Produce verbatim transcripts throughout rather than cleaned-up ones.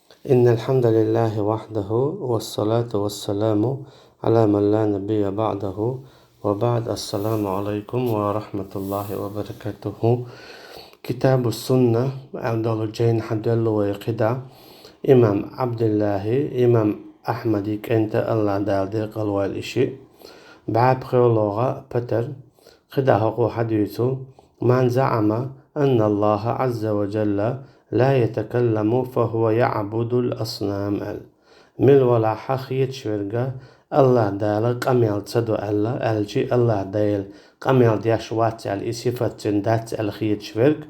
إن الحمد لله وحده، والصلاة والسلام على من لا نبي بعده، وبعد. السلام عليكم ورحمة الله وبركاته. Китабу Сунна аьлла долу жайна хьадоьлла вай кхидӀа. Имам Ӏабдуллахьи, имам Ахьмади кӀентий, АллахӀ Дала декъал войла и шиъ. БӀаьпхелагӀа патар. КхидӀа хӀокхо хьадуьйцу: من زعم أن الله عز وجل لا يتكلم فهو يعبد الأصنام, аьлла. Мила валахь а хеташ верг АллахӀ Дала къамел ца до аьлла, аьлча АллахӀ Дела къамел деш вац аьлла, и сифат цуьнан дац аьлла хеташ верг,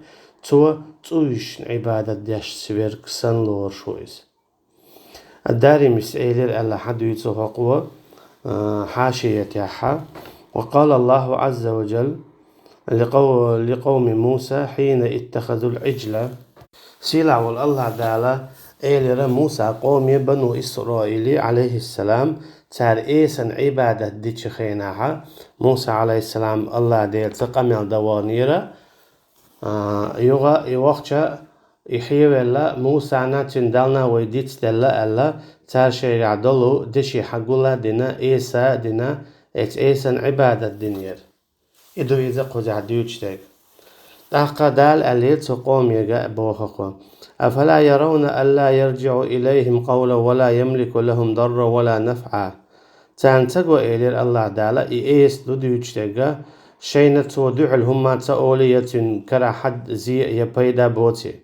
цо цӀушна Ӏибадат деш верг санна лоруш ву иза. Ад-Даримис элира аьлла хьадуьйцу хӀокхо, а, хьашиятехь: وقال الله عز وجل لقو-، لقوم موسى حين اتخذوا العجل. Сийлахь волу АллахӀ Дала элира Мусан къоме, бану Исраили, Ӏалайхиссалам, цара эсана Ӏибадат дечу хенахь, Муса, Ӏалайхиссалам, АллахӀ Делаца къамел дан ваханера, а, юха и вахча, и хьевелла, Мусана, цуьнан Далла вай дицделла аьлла, цара шайгахь долу деши хьагул а дина, эс а дина, эцу эсана Ӏибадат динера. И ду иза кхузахь дуьйцуш дерг. ТӀаккха Дала аьллера цу къомега, боху хӀокхо: أفلا يرون ألا يرجع إليهم قولا ولا يملك لهم ضرا ولا نفعا. Царна ца го, элира АллахӀ Дала, и эс ду дуьйцуш дерг, шайна цо дуьхьал хӀумма ца олий, я цуьнан кара хьад зе я пайда боций.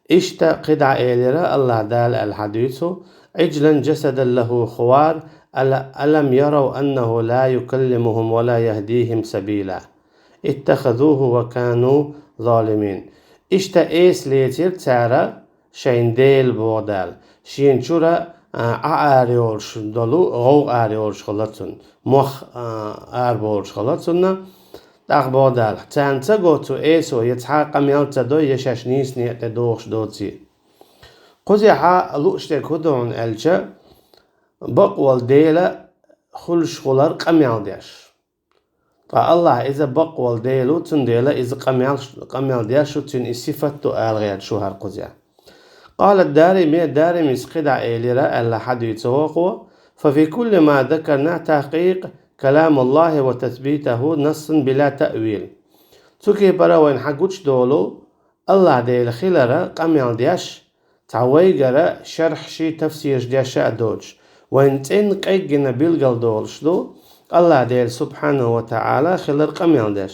Иштта кхидӀа элира АллахӀ Дала аьлла хьадуьйцу: عجلا جسدا له خوار أل-، ألم يروا أنه لا يكلمهم ولا يهديهم سبيلا اتخذوه وكانوا ظالمين. Иштта эс лецира цара шайн дела, боху Дала, шена чуьра, а, Ӏа ара йолуш долу гӀовгӀа ара йолуш хилла цунна, мох, а, ара болуш хилла цунна. ТӀаккха боху Дала: царна ца го цу эсо, я цхьа а къамел ца до, я шаьш нийса некъа тӀе дохуш доций. Кхузахь лууш дерг хӀун ду хьуна аьлча, бакъволу Дела хуьлуш хилар къамел деш. Ткъа АллахӀ иза бакъволу Дела ву, цундела иза къамел, къамел деш ву, цуьнан и сифат ду ала гӀерташ ву хӀара кхузахь. قال الدارمي, Даримис кхидӀа элира аьлла хьадуьйцу хӀокхо: ففي كل ما ذكرنا تحقيق كلام الله وتثبيته نصا بلا تأويل. Цу кепара вайна хьан гучудолу АллахӀ Дела хилара къамел деш, цхьа вайгара шархьаш, тафсираш деш а доцуш, вайна цӀена къеггина билгалдолуш ду АллахӀ Дела, субхьанаху ва таӀала, хилар къамел деш.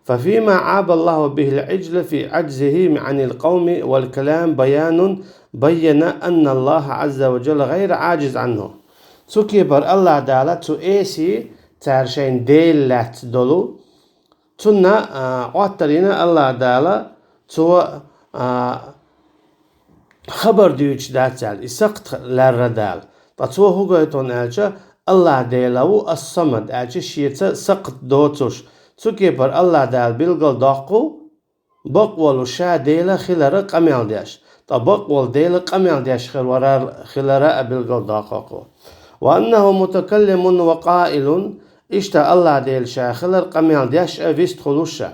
ففيما عاب الله به العجل في عجزه عن القوم والكلام بيان بين أن الله عز وجل غير عاجز عنه. Цу кепара АллахӀ Дала цу эсий, цара шайн дела лаьцна долу, цунна, а, Ӏоттар йина АллахӀ Дала, цо, а, хабар дуьйцуш дац аьлла, и сакхт лаьрра Дала. Ткъа цо хӀун гойту аьлча, АллахӀ Дела ву ас-Самад аьлча, шеца сакхт доцуш. Цу кепара АллахӀ Дала билгалдоккху бакъволу Ша Дела хилара къамел деш. Ткъа бакъволу Дела къамел деш хир варар хилара а билгалдоккху хӀокхо. وأنه متكلم وقائل, иштта АллахӀ Дела Ша хилар къамел деш а, вистхуьлуш а.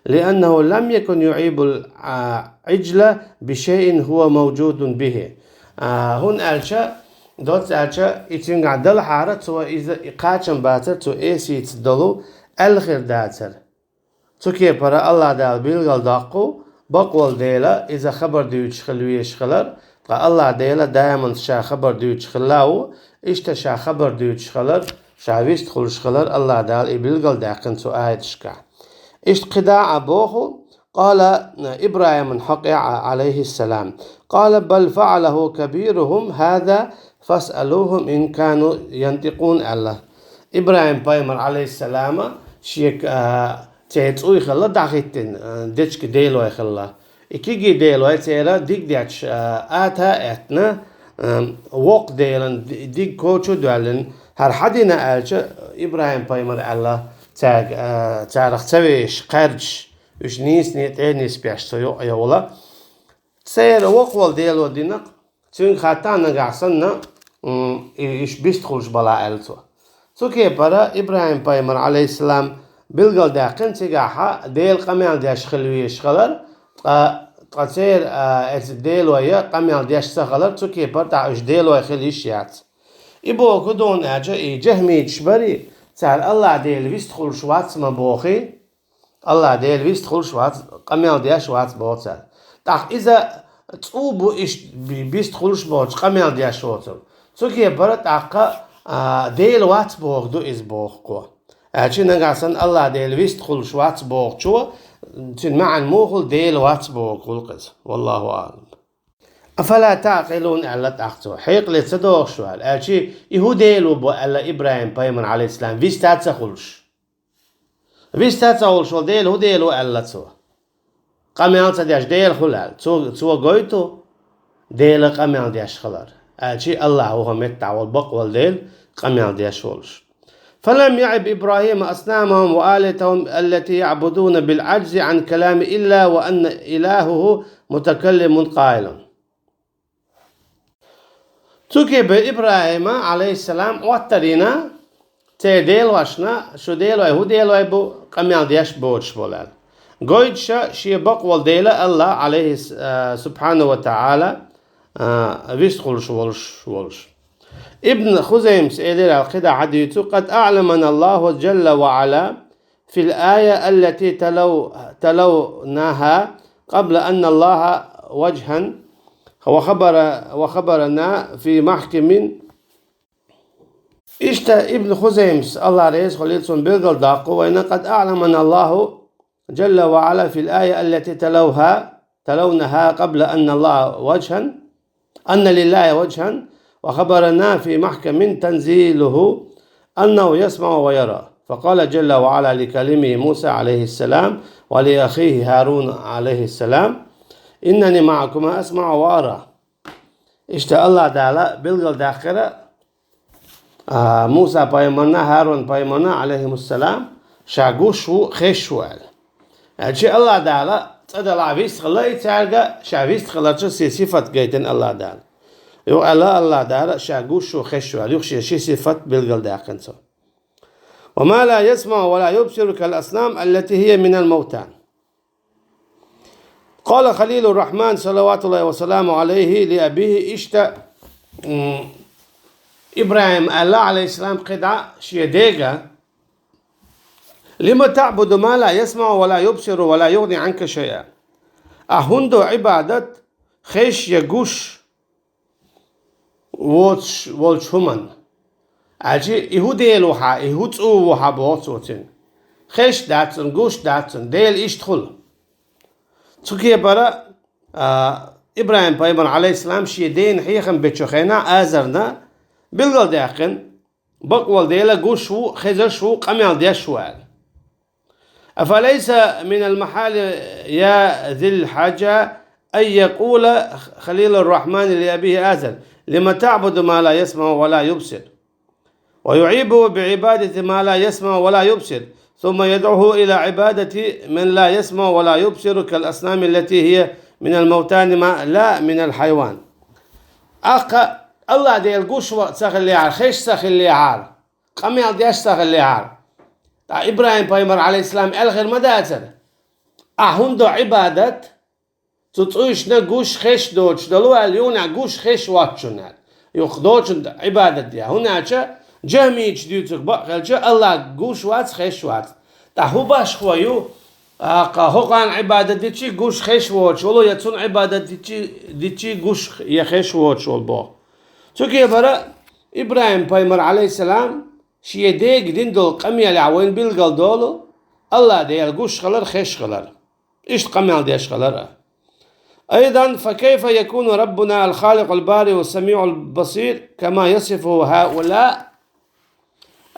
لأنه لم يكن يعيب العجل بشيء هو موجود به. А, хӀунда аьлча, доцца аьлча, и цуьнгахь далахьара, цо иза и кхачам бацар, цу эсийца долу аьлла хир дацар. Цу кепара АллахӀ Дала билгалдоккху бакъволу Дела иза хабар дуьйцуш хила везаш хилар, ткъа АллахӀ Дела даиман Ша хабар дуьйцуш хилла а ву, иштта Ша хабар дуьйцуш хилар, Ша вистхуьлуш хилар АллахӀ Дала и билгалдаьккхина цу аяташкахь. Иштта кхидӀа а боху, قال إبراهيم النخعي عليه السلام: قال بل فعله كبيرهم هذا فاسألوهم إن كانوا ينطقون, аьлла. ИбрахӀим пайхамар, Ӏалайхиссалама, шега, а, церан цӀуй хилла дӀахӀиттина, а, дечиг делой хилла. И кегий делой церан диг детташ, а, ата а эттина, а, воккха делан ди-, диг коча а доьллина. ХӀара хьан дина аьлча, ИбрахӀим пайхамар аьлла, цаьрга, а, царах ца вешаш, кхаьрдаш, уьш нийса некъа тӀе нисбеш цо юкъа йовла. Церан воккхаволу дело дина-кх, цуьнга хаттахь нагахь санна, м, и-, уьш бистхуьлуш бала, аьлла цо. Цу кепара ИбрахӀим пайхамар, Ӏалайхиссалам, билгалдаьккхина цигахь Дела къамел деш хила везаш хилар, ткъа ткъа церан, а, эцу делой къамел деш ца хилар, цу кепара тӀаккха уьш делой хила йиш яц. И бохург хӀун ду аьлча, и жахмиташ барий, цара АллахӀ Дела вистхуьлуш вац ма бохий, АллахӀ Дела вистхуьлуш вац, къамел деш вац боху цара. ТӀаккха иза цӀу бу иштта би-, вистхуьлуш боцуш къамел деш воцург. Цу кепара тӀаккха, а, Дела вац бохург ду иза боху кхо. Аьлча нагахь санна АллахӀ Дела вистхуьлуш вац бохучо, цуьнан маьӀна муха хуьлу, Дела вац бохург хуьлу-кх иза. Валлаху аӀлам. «Афала таӀкъилун», аьлла тӀаккха цо. Хьекъале ца догӀуш ву аьлла. Аьлча и хӀун Дела ву бо аьлла ИбрахӀим-пайхамар, Ӏалайхиссалам, вист а ца хуьлуш? Вист а ца хуьлуш волу Дела хӀун Дела ву аьлла цо? Къамел ца деш Дела хуьлу аьлла. Цо, цо гойту Дела къамел деш хилар. Аьлча АллахӀ ву хӀокху меттехь волу бакъволу Дела къамел деш волуш. «فلم يعب إبراهيم أصنامهم وآلهتهم التي يعبدون بالعجز عن كلام إلا وأن إلهه متكلم قائل». Цу кепара ИбрахӀима, Ӏалайхиссалам, Ӏоттар йина церан делошна, шун делой хӀун делой бу, къамел деш боцуш болу аьлла. Гойтуш шен бакъволу Дела АллахӀ, Ӏалайхи, а, субхьанаху ва таӀала, а, вистхуьлуш волуш, волуш. Ибн Хузаймас элира аьлла кхидӀа хьадисехь: «قد أعلمنا الله جل وعلا في الآية التي تلو-، تلوناها قبل أن نراه وجها وخبر-، وخبرنا في محكم». Иштта Ибн Хузаймас, АллахӀ реза хуьлийла цунна, билгалдоккху вайна: «قد أعلمنا الله جل وعلا في الآية التي تلوها، تلوناها قبل أن نراه وجها، أن لله وجها، وخبرنا في محكم تنزيله أنه يسمع ويرى. فقال جل وعلا لكليمه موسى عليه السلام ولأخيه هارون عليه السلام: إنني معكما أسمع وأرى». Иштта АллахӀ Дала билгалдаьккхира, а, Муса-пайхамарна, ХӀарун-пайхамарна, Ӏалайхимуссалам, ша гуш ву, хезаш ву аьлла. Аьлча АллахӀ Дала цӀа далахь вистхилла и цаьрга, ша вистхиларца шен сифат гайтина АллахӀ Дала. Юха аьлла АллахӀ Дала, ша гуш ву, хезаш ву аьлла, юха шен ши сифат билгалдаьккхина цо. «وما لا يسمع ولا يبصر كالأصنام التي هي من الموتان». قال خليل الرحمن صلوات الله وسلامه عليه لأبيه, иштта, м, ИбрахӀима аьлла, Ӏалайхиссалам, кхидӀа шен дега: «لم تعبد ما لا يسمع ولا يبصر ولا يغني عنك شيئا». Ахьа хӀунда до Ӏибадат, хезаш я гуш воцуш волчу хӀуманна? Аьлча и хӀун Дела ву хьан, и хӀун цӀу ву хьан боху цо цуьнга. Хезаш дац цунна, гуш дац цунна, Дела иштта хуьлу. Цу кепара, а, ИбрахӀим-пайхамар, Ӏалайхиссалам, шен дена хьехам бечу хенахь Азарна билгалдаьккхина, бакъволу Дела гуш ву, хезаш ву, къамел деш ву аьлла. «أفليس من المحال يا ذي الحجى أن يقول خليل الرحمن لأبيه آزر: لم تعبد ما لا يسمع ولا يبصر؟» ويعيبه بعبادة ما لا يسمع ولا يبصر، ثم يدعوه إلى عبادة من لا يسمع ولا يبصر كالأصنام التي هي من الموتان ما لا من الحيوان. Ахьа АллахӀ Дела гуш ва-, ца хиллехьара, хезаш ца хиллехьара, къамел деш ца хиллехьара, ткъа ИбрахӀим-пайхамар, Ӏалайхиссалам, аьлла хир ма дацара: «Ахьа хӀунда до Ӏибадат цу цӀушна гуш, хезаш доцуш долу аьлла, юханехь гуш, хезаш воцчунна аьлла. Юха доцунна Ӏибадат де». ХӀунда аьлча жахмиташ дуьйцург бакъ хилча, АллахӀ гуш вац, хезаш вац. ТӀаккха хӀун башхо ю? Аккха хӀокхарна Ӏибадат дичи гуш, хезаш воцуш волу, я цунна Ӏибадат дичи, дичи гуш, я хезаш воцуш волу боху. Цу кепара ИбрахӀим-пайхамар, Ӏалайхиссалам, шен дега дина долу къамелехь вайна билгал долу АллахӀ Дела гуш хилар, хезаш хилар. Иштта къамел деш хилар. أيضا، فكيف يكون ربنا الخالق البارئ السميع البصير كما يصفه هؤلاء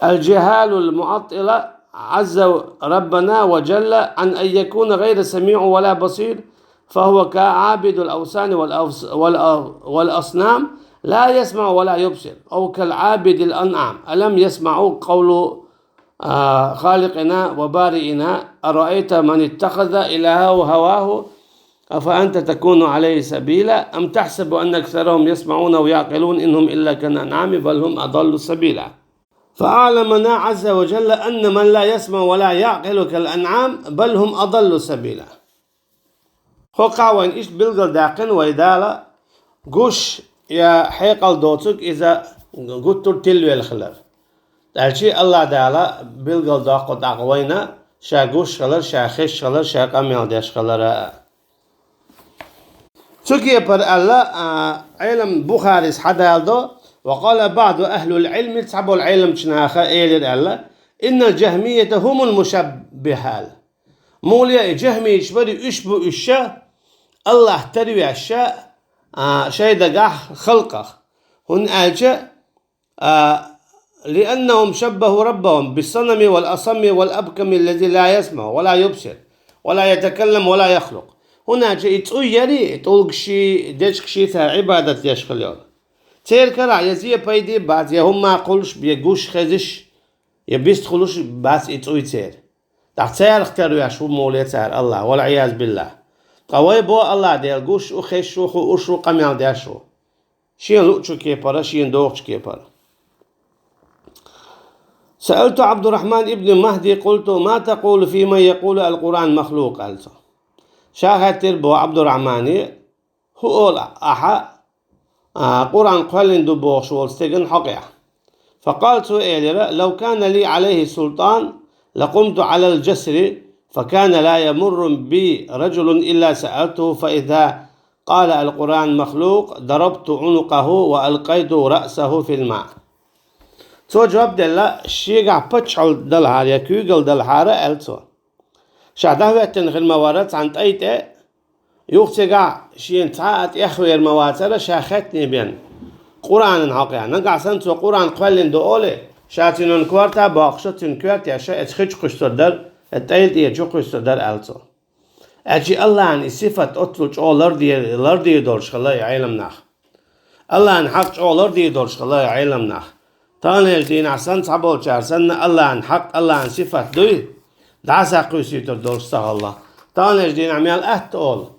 الجهال المعطلة عز ربنا وجل عن أن يكون غير سميع ولا بصير، فهو كعابد الأوثان والأوس-، والأ-، والأصنام لا يسمع ولا يبصر، أو كالعابد الأنعام، ألم يسمعوا قول آه، خالقنا وبارئنا: أرأيت من اتخذ إلهه هواه أفأنت تكون عليه سبيلا أم تحسب أن أكثرهم يسمعون ويعقلون إن هم إلا كالأنعام بل هم أضل سبيلا. فأعلمنا عز وجل أن من لا يسمع ولا يعقل كالأنعام بل هم أضل سبيلا. ХӀокхо вайна иштта билгалдаьккхина вай Дала гуш я хьекъал доцург иза гуттар а тилавелла хилар. Аьлча а АллахӀ Дала билгалдоккху тӀаккха вайна ша гуш хилар, ша хезаш хилар, ша къамел деш хилар. Цу кепара аьлла, а, Ӏелам Бухарис хьадаьлла до: «وقال بعض أهل العلم», цхьаболу Ӏеламчу наха элира аьлла: «إن الجهمية هم المشبهة». Муха и жахмийташ барий, уьш бу уьш ша, АллахӀ тарвеш ша, а, шайн дагахь халкъах. ХӀунда аьлча, а, «لأنهم شبهوا ربهم بالصنم والأصم والأبكم الذي لا يسمع ولا يبصر ولا يتكلم ولا يخلق». ХӀунда аьлча и цӀуй ярий, тӀулгаший, дечигаший цара Ӏибадат деш хила йолу. Церан карахь я зе пайде бац, я хӀумма кхуллуш, я гуш хезаш, я бист хуьлуш бац и цӀуй церан. ТӀаккха царах тарвеш ву муха цара АллахӀ, والعياذ بالله. Ткъа вай боху АллахӀ Дела гуш ву, хезаш ву, хууш ву, къамел деш ву. Шена луучу кепара, шена дохучу кепара. سألت عبد الرحمن بن مهدي قلت: «ما تقول في من يقول القرآن مخلوق؟» аьлла цо. Ша хаьттира боху Ӏабдурахьмане: «ХӀун олу ахьа, а, Къуръан кхоьллина ду бохуш волу стеган хьокъехь?» فقال, цо элира: «لو كان لي عليه سلطان لقمت على الجسر، فكان لا يمر بي رجل إلا سألته، فإذا قال القرآن مخلوق ضربت عنقه وألقيت رأسه في الماء». Цо жоп делла: «Шегахь паччахьалла далахьара я куьйгалла далахьара», аьлла цо. Ша дӀахӀоьттина хир ма вара цхьана тӀай тӀе, юха цигахь шена цхьа а тӀехвер ма вацара ша хаьттина бен, Къуръанан хьокъехь. Нагахь санна цо Къуръан кхоьллина ду олий, ша цуьнан корта а боккхуш, цуьнан коьрта а ша эца хи чу кхуьссур дара, эца тӀайла тӀера чу кхуьссур дара, аьлла цо. Аьлча АллахӀан и сифат оццул чӀогӀа ларде-, лардийр долуш хилла и Ӏелам нах. АллахӀан хьакъ чӀогӀа лардийр долуш хилла и Ӏелам нах. Таханлерчу дийнахь санна, цхьаболчара санна, АллахӀан хьакъ, АллахӀан сифат дуй, дӀа а схьакхуьйсуьйтур долуш ца хилла. Таханлерчу дийнахь мел атта олу.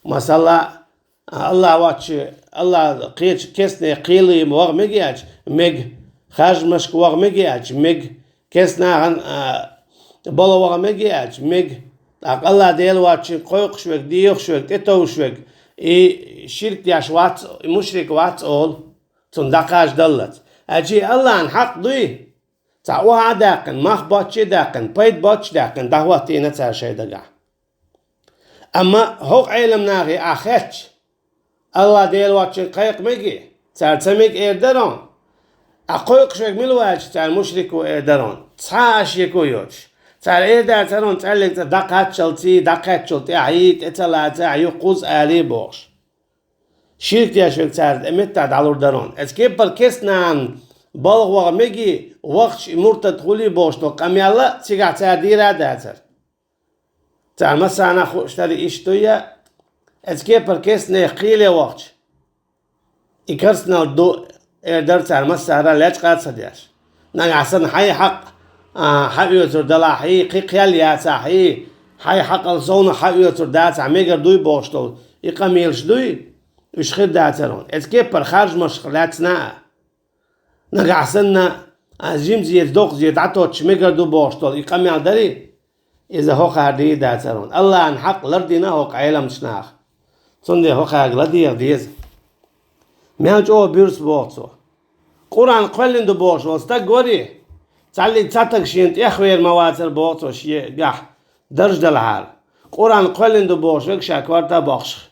Масала, АллахӀ воцчу, АллахӀ кхечу кестнех кхеле ваха мега аьлча, мега. Харжамашка ваха мега аьлча, мега. Кестнахана, а, бала ваха мега аьлча, мега. ТӀаккха АллахӀ Дела воцчуьнга кхойкхуш верг, дехаш верг, тӀетовжуш верг, и ширк деш вац, и мушрик вац олу, цунна дӀакхачадаллалц. Аьлча и АллахӀан хьакъ дуй, цхьа охьа а даьккхина, мах боцчу а даьккхина, пайда боцчу а даьккхина, дӀахӀоттийна цара шайн дагахь. Амма хӀокху Ӏелам нахе ахь хаьттича, АллахӀ Дела воцчуьнга кхайкха мега, цара ца мега эр дара хьуна. Ахь кхойкхуш верг мила ву аьлча, цара мушрик ву эр дара хьуна, цхьа а шеко йоцуш. Цара эр дацара хьуна цӀеллиг цӀа дӀакхаччалций, дӀакхаьччул тӀаьхьий, тӀе ца лацахь, юха кхузза алий бохуш. Ширк деш верг цара тӀе меттахь дӀалур дара хьуна. Эцу кепара кестнахана балха ваха мегий, вахча и муртад хуьлий бохуш долу къамел а цигахь цара дийр а дацара. Цара массарна а хууш дара иштта дуй, эцу кепара кестнех кхеле вахча, и керстаналла ду эр дара цара массара а лечкъа а ца деш. Нагахь санна хьайн хьакъ, а, хьаоьцур далахьий, кхин кхел яцахьий, хьайн хьакъал совнах хьаоьцур дацахь мегар дуй бохуш долу и къамелаш дуй, уьш хир дацара хьуна. Эцу кепара харжамашка лаьцна а. Нагахь санна, а, жимзеца, доккхазеца дӀатоттуш мегар ду бохуш долу и къамел дарий, иза хӀокхара дийр дацара хьуна. АллахӀан хьакъ лардина хӀокху Ӏеламчу наха. Цундела хӀокхаьрга ладегӀа деза. Мел чӀогӀа буьрса боху цо. Къуръан кхоьллина ду бохуш волу стаг варий, цхьаллиг цхьа стаг шена тӀехвер ма вацара боху цо шегахь дарж далахьара. Къуръан кхоьллина ду бохуш верг ша корта а боккхуш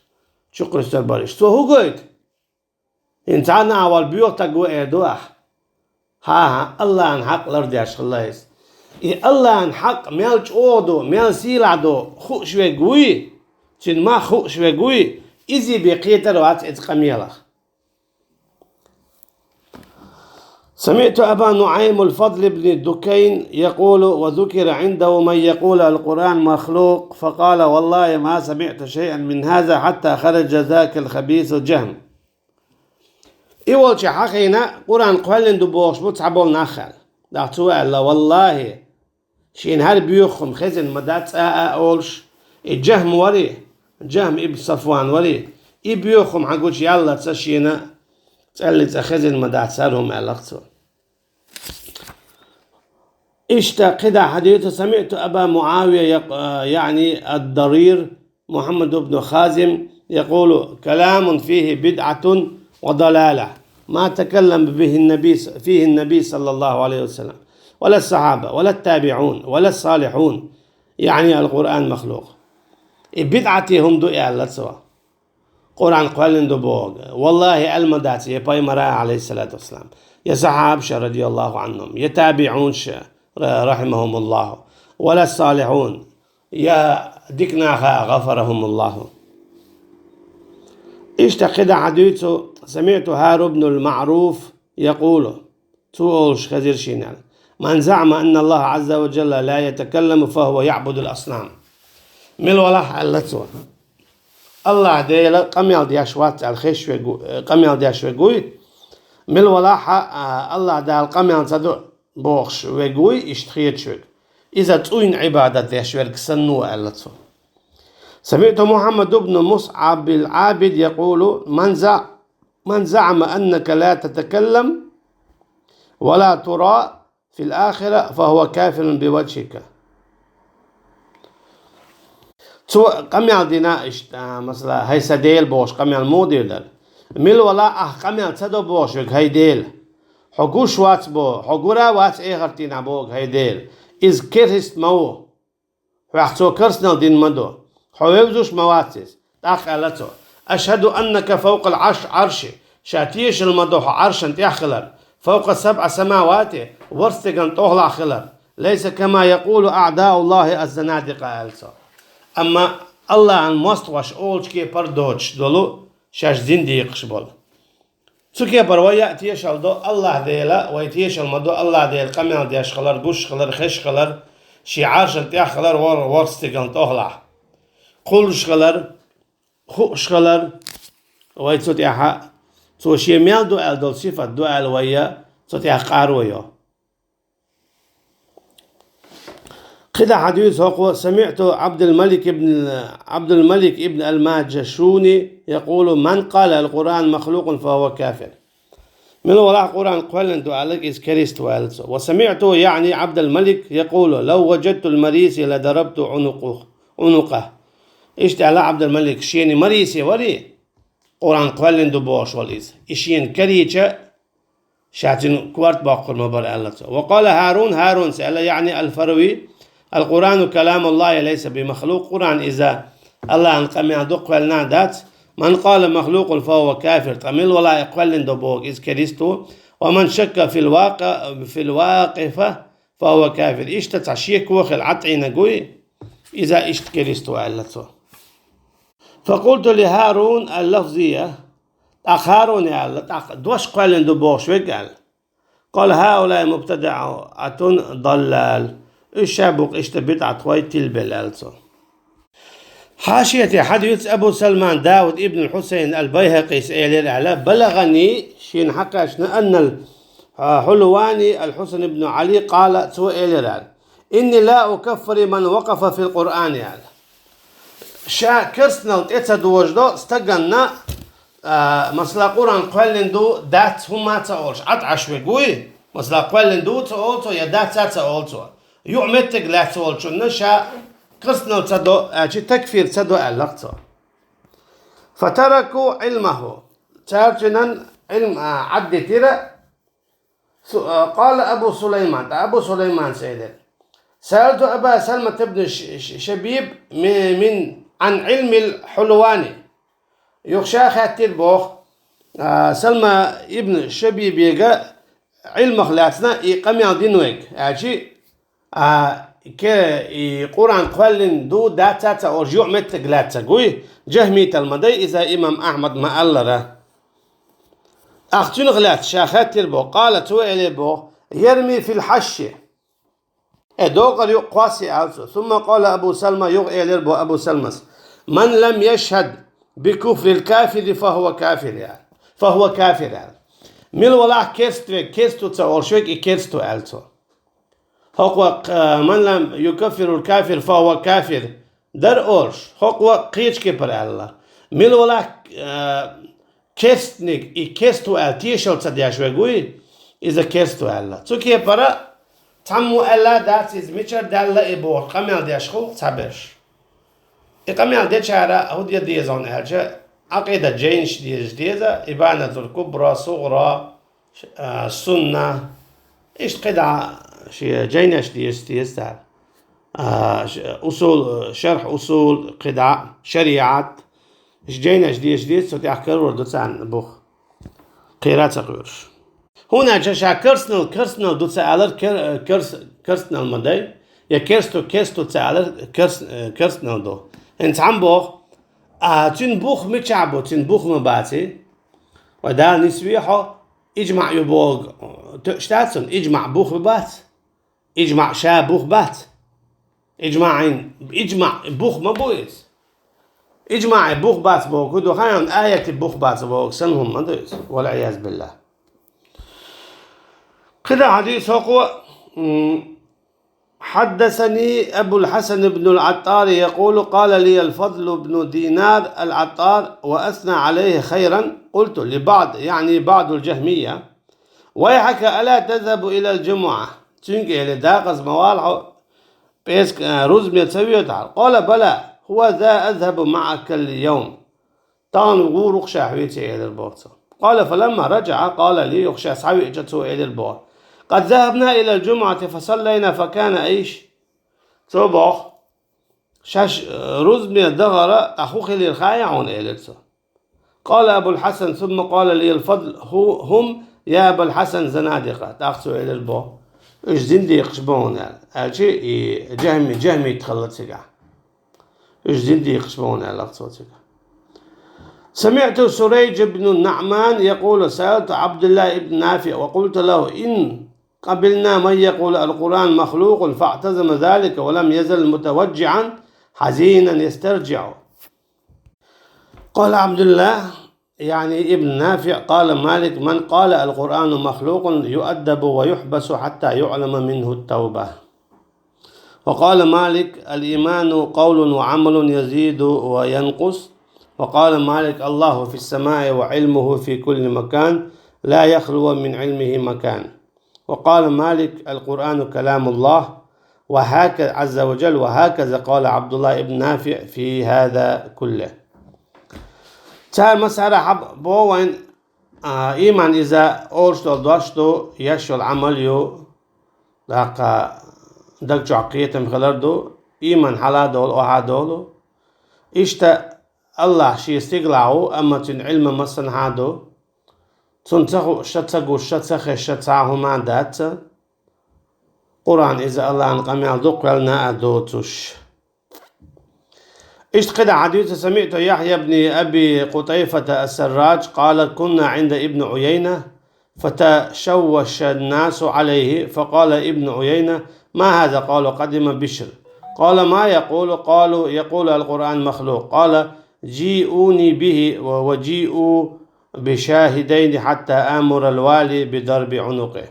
чукхуьссур бара иштта. Цо хӀун гойту? ХӀинца цхьана а вала боьха стаг ву эр ду ахь. ХӀан-хӀа, АллахӀан хьакъ лардеш хилла иза. И АллахӀан хьакъ мел чӀогӀа ду, мел сийлахь ду хууш верг вуй, цуьнан мах хууш верг вуй, изий бен кхетар а вац эцу къамелах. سمعت أبا نعيم الفضل بن دكين يقول: وذكر عنده من يقول القرآن مخلوق، فقال: والله ما سمعت شيئا من هذا حتى خرج ذاك الخبيث الجهم. И волчу хьахийна Къуръан кхоьллина ду бохуш бу цхьаболу нах аьлла. ТӀаккха цо аьлла: «Валлахьи, шена хӀара боьха хӀума хезина ма дац а», а олуш, и Джахм варий, Джахм ибн Сафван варий, и боьха хӀума хьан гучу яллалц шена цӀеллиг цӀа хезина ма дац хӀара хӀума аьлла цо. Иштта кхидӀа хьадийцу: سمعت أبا معاوية يق-، يعني الضرير محمد بن خازم يقول: كلام فيه بدعة وضلالة، ما تكلم به النبي، فيه النبي صلى الله عليه وسلم، ولا الصحابة، ولا التابعون، ولا الصالحون، يعني القرآن مخلوق. И бидӀате хӀума ду аьлла цо. Къуръан кхоьллина ду боху. Валлахьи, аьлла ма дац я пайхамара, Ӏалайхиссалату вассалам, я сахьабаша, радияллаху Ӏанхум, я табиӀунаша, ра-, рахьимахумуллаху, вала салихьун, я дика наха, гӀафарахумуллаху. Иштта кхидӀа хьадуьйцу: سمعت هارون بن معروف يقول, цо олуш хезира шена аьлла: من زعم أن الله عز وجل لا يتكلم فهو يعبد الأصنام. Мила валахь, аьлла цо, Аллахь Дела къамел деш вац аьлла хезаш верг ву-, э, къамел деш верг вуй, мила валахь, а, Аллахь Дала къамел ца до бохуш верг вуй, иштта хеташ верг, иза цӀуйна Ӏибадат деш верг санна ву, аьлла цо. سمعت محمد بن مصعب العابد يقول: من زع-، من زعم أنك لا تتكلم ولا ترى في الآخرة فهو كافر بوجهك. Цо къамел дина иштта, а, масала, хӀай сан Дела бохуш къамел муха дийр дара? Мила вала ахь къамел ца до бохуш верг, хӀай Дела? Хьо гуш вац бо, хьо гура вац эхарт дийнахь боху, хӀай Дела. Иза керст ма ву. Хьох цо керстанал дина ма ду. Хьо вевзаш ма вац иза. ТӀаккха аьлла цо: أشهد أنك فوق العرش, Ӏарши, ша тешал ма ду хьо Ӏаршан тӀехь хилар, فوق سبع سماوات, ворхӀ стеган тӀехула хилар, ليس كما يقول أعداء الله الزنادقة, аьлла цо. Амма Аллахьан мостагӀаша олучу кепара доцуш долу шаьш зиндикъаш болу. Цу кепара вай а тешал до Аллахь Дела, вай тешал ма до Аллахь Дела къамел деш хилар, гуш хилар, хезаш хилар, шен Ӏаршан тӀехь хилар, вор-, ворхӀ стеган тӀехулахь, кхуллуш хилар, хууш хилар, вай цу тӀехь, цо шен мел ду аьлла долу сифат ду аьлла вай а цу тӀехь къаро йо. КхидӀа хьадуьйцу хӀокхо: سمعت عبد الملك بن، عبد الملك بن الماجشون يقول: من قال القرآن مخلوق فهو كافر. Мила валахь Къуръан кхоьллина ду аьлларг, иза керст ву аьлла цо. وسمعته, يعني عبد الملك, يقول: لو وجدت المريسي لضربت عنقه، عنقه. Иштта аьлла Ӏабдул-Малик, шена Мариси вари, Къуръан кхоьллина ду бохуш волу иза. И шена карийча, ша цуьнан корта боккхур ма бара, аьлла цо. وقال هارون, ХӀарунца аьлла, يعني الفروي: القرآن كلام الله ليس بمخلوق, Къуръан иза Аллахьан къамел ду, кхоьллина дац. من قال مخلوق فهو كافر, ткъа мила валахь и кхоьллина ду бохург, иза керст ву. ومن شك في الواق-، في الواقفة فهو كافر. Иштта цхьа шеко хилла Ӏатӏийнарг вуй, иза иштта керст ву, аьлла цо. فقلت لهارون اللفظية, тӀаккха ХӀаруне аьлла, тӀаккха дош кхоьллина ду бохуш верг аьлла. قال: هؤلاء مبتدعة ضلال. Уьш ша бу-кх иштта бидӀатхой, тилбелла, аьлла цо. Хьашияте хьадуьйцу Абу Салман Дауд ибн Хьусайн ал-БайхӀакъис элира аьлла: بلغني, шена хьакхаьчна, أن الحلواني الحسن بن علي قال, цо элира аьлла: إني لا أكفر من وقف في القرآن, аьлла. Ша керстанал тӀе ца дожадо стаганна, а, масала, Къуръан кхоьллина ду, дац, хӀумма а ца олуш, Ӏад Ӏаш верг вуй, масала, кхоьллина ду ца олу цо, я дац а ца олу цо. Юкъа меттиг лаьцна волчунна ша керстанал ца до, аьлча, такфир ца до, аьлла-кх цо. فتركوا علمه. Цара цуьнан Ӏилма, а, Ӏаддитира. Су-, а, قال أبو سليمان, ткъа Абу Сулаймана элира: سألت أبا سلمة بن ش-، ش-، شبيب من، من، عن علم الحلواني. Юха ша хаьттира боху, а, Салма ибн Шабибега Ӏилмах лаьцна и къамел дина вайга, аьлча, а, ке-, и Къуръан кхоьллина ду, дац а ца олуш юкъа меттиг лаьцнарг вуй, джахмитал ма дай иза имам Ахьмада ма-аллара. Ахь цуьнах лаьцна ша хаьттира боху, قال, цо элира боху: يرمي في الحش. Э, докъар юкъа кхосса, аьлла цо. ثم قال أبو سلمة, юха элира боху Абу Салмас: من لم يشهد بكفر الكافر فهو كافر, аьлла. فهو كافر, аьлла. Мила валахь керст верг, керст ву ца олуш верг, и керст ву, аьлла цо. ХӀокхо, э, من لم يكفر الكافر فهو كافر дара олуш, хӀокхо кхечу кепара аьлла. Мила валахь, э, керстниг, и керст ву аьлла, тешал ца деш верг вуй, иза керст ву аьлла. Цу кепара цхьаммо аьлла а дац иза, мичара даьлла и боху, къамел деш хилла цхьаберш. И къамел дечара хӀу де деза аьлча, Ӏакъида жайнаш дезаш деза, Ибанатул Кубра, СугӀра, а, Сунна, иштта кхидӀа ши жайнаш дезаш деза цара. А, ш-, усул, шарх усул, кхидӀа, шариӀат, иштта жайнаш дезаш деза, цу тӀехь карор ду царна бух. Кхера а ца кхоьруш. ХӀунда аьлча ша керстанал, керстанал ду ца алар, кер-, керс-, керстанал ма дай, я керсту, керсту ца алар, керс-, э, керстанал ду. ХӀинца цхьамма боху, а, цуьнан бух мичахь бу, цуьнан бух ма баций. Вай Дала нисве хьо, иджмаъ ю боху, тоьаш дац цунна, иджмаъ бух ма бац. Иджмаъ ша бух бац. Иджмаъин, иджмаъ бух ма бу иза. Иджмаъе бух бац боху ду, хьан аятте бух бац боху санна хӀума ма ду иза. Вал-Ӏияз биллахӀ. КхидӀа хьадис хӀокхо, м, حدثني أبو الحسن بن العطار يقول: قال لي الفضل بن دينار العطار وأثنى عليه خيرا، قلت لبعض، يعني بعض الجهمية: ويحك ألا تذهب إلى الجمعة؟ Цуьнга элира: декъаза ма вала хьо, пӀераска, а, рузбане ца воьду хьо? قال: بلى، هو ذا أذهب معك اليوم. Тахана гӀур ву-кх ша хьоьца, элира боху цо. قال: فلما رجع قال لي، юха ша схьавеача цо элира боху: قد ذهبنا إلى الجمعة فصلينا فكان إيش؟ Цо боху: шаьш, э, рузбане дахара, тӀаккха хӀун хилира хаьий хьуна, элира цо. قال أبو الحسن: ثم قال لي الفضل: هو، هم يا أبا الحسن زنادقة. ТӀаккха цо элира боху: уьш зиндикъаш бу хьуна, аьлла. Аьлча и жахӀми-, жахӀмит хилла цигахь. Уьш зиндикъаш бу хьуна, аьлла цо цигахь. سمعت سريج بن النعمان يقول: سألت عبد الله بن نافع وقلت له: إن قبلنا من يقول القرآن مخلوق، فاعتزم ذلك ولم يزل متوجعا حزينا يسترجع. قال عبد الله، يعني ابن نافع: قال مالك: من قال القرآن مخلوق يؤدب ويحبس حتى يعلم منه التوبة. وقال مالك: الإيمان قول وعمل يزيد وينقص. وقال مالك: الله في السماء وعلمه في كل مكان، لا يخلو من علمه مكان. وقال مالك: القرآن كلام الله، وهكذا عز وجل، وهكذا قال عبد الله بن نافع في هذا كله. Цара массара хьаб-, бо вайн, а, иман иза олуш долу дош ду, еш йолу Ӏамал ю, даккха даг чохь кхетам хилар ду, иман хьала долу, охьа долу. Иштта Аллах шен стигалахь ву, амма цуьнан Ӏилма массанхьа ду. Цунна ца хууш, ша ца гуш, ша ца хезаш, ша цхьа а хӀума дац. Къуръан иза Аллахьан къамел ду, кхоьллина а доцуш. Иштта кхидӀа хьадийца: سمعت يحيى بن أبي قطيفة السراج قال: كنا عند ابن عيينة فتشوش الناس عليه، فقال ابن عيينة: ما هذا؟ قالوا: قدم بشر. قال: ما يقول؟ قالوا: يقول القرآن مخلوق. قال: جيئوني به، و-، وجيئوا بشاهدين حتى آمر الوالي بضرب عنقه.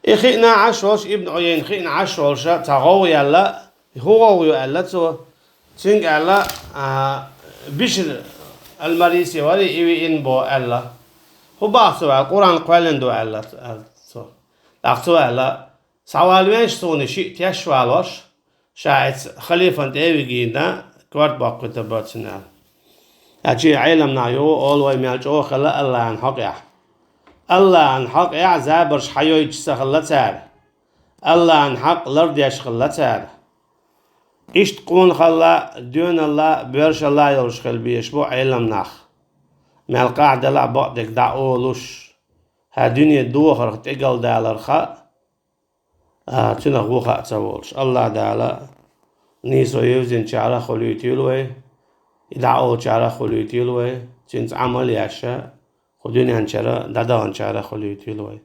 И хиъна Ӏаш волуш, Ибн Ӏуяйна хиъна Ӏаш волуша, цхьа гӀовгӀа яьлла, хӀун гӀовгӀа ю аьлла цо, цуьнга аьлла, а, Бишр ал-Мариси вари и виъна бо аьлла. ХӀун боху цо аьлла, Къуръан кхоьллина ду аьлла, аьлла цо. ТӀаккха цо аьлла, схьавала веш суна шиъ теш валош, ша эца халифан тӀе а вигийна, корта боккхуьйтур бацина аьлла. Ткъа чи Ӏеламнах ю, олу вай мел чӀогӀа хилла Аллахьан хьокъехь. Аллахьан хьокъехь забарш хьайойтуш ца хилла цара. Аллахьан хьакъ лардеш хилла цара. Иштта къонахалла, доьналла, боьршалла йолуш хила безаш бу Ӏеламнах. Мел къахьделла а бакъдерг дӀа олуш, хӀара дуьне дохарх тӀегалдаларх а, а, цуьнах вуха а ца волуш. Аллахь Дала нийсо евзинчарах хуьлуьйтийла вай, и дӀа олучарах хуьлуьйтийла вай, цуьнца Ӏамал еш, кху дуьнен чуьра дӀадаханчарах хуьлуьйтийла вай.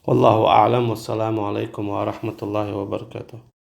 والله أعلم، والسلام عليكم ورحمة الله وبركاته.